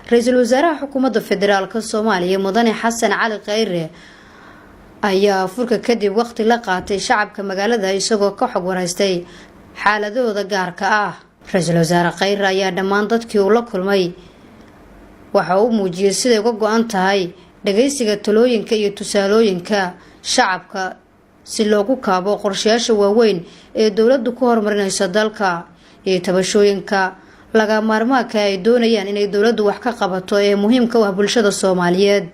Ra-iisul wasaaraha xukuumadda federaalka Soomaaliya, Mudane Xasan Cali Khayre, ayaa furka kadib waqti la qaatay shacabka magaalada, isagoo ka xog wareystay xaaladahooda gaarka ah. Ra-iisul Wasaare Khayre ayaa dhammaan dadkii uu la kulmay waxa uu muujiyey siday uga go-an tahay dhageysiga talooyinka iyo tusaalooyinka shacabka, si loogu kaabo qorshayaasha waaweyn ee dowladdu ku horumarinayso dalka iyo tabashooyinka laga maarmaanka ay doonayaan inay dowladdu wax ka qabato ee muhiimka u ah bulshada Soomaaliyeed.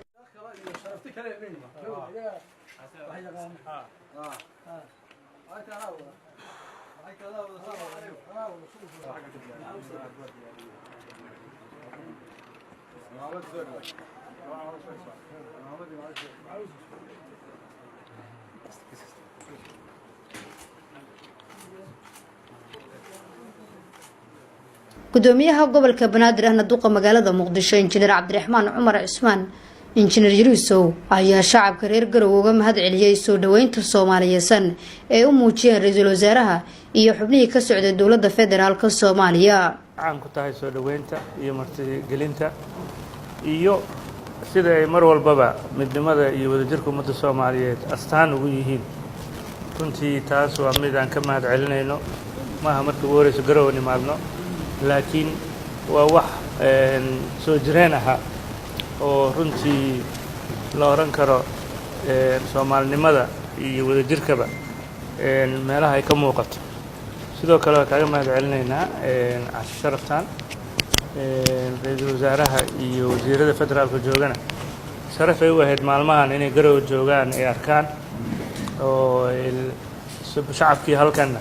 Gudoomiyaha gobolka Banaadir, ahna duqa magaalada Muqdisho, Injineer Cabdiraxmaan Cumar Cismaan Injineer Yariisow, ayaa shacabka reer Garowe uga mahad celiyey soo dhaweynta soomaaliyeysan ee u muujiyeen ra-iisul wasaaraha iyo xubnihii ka socday dowladda federaalka Soomaaliya. Caan ku tahay soo dhoweynta iyo martigelinta iyo sida ay mar walbaba midnimada iyo wadajirka ummadda Soomaaliyeed astaan ugu yihiin. Runtii taas waa mid aan ka mahad celinayno. Maaha markii ugu horeyso Garowe nimaadno, laakiin waa wax soo jireen ahaa oo runtii la odhan karo soomaalinimada iyo wadajirkaba meelaha ay ka muuqato. Sidoo kale waa kaaga mahad celinaynaa casho sharaftan. Ra-iisul wasaaraha iyo wasiirada federaalka joogana sharaf ay u ahayd maalmahan inay Garowe joogaan, ay arkaan oo shacabkii halkanna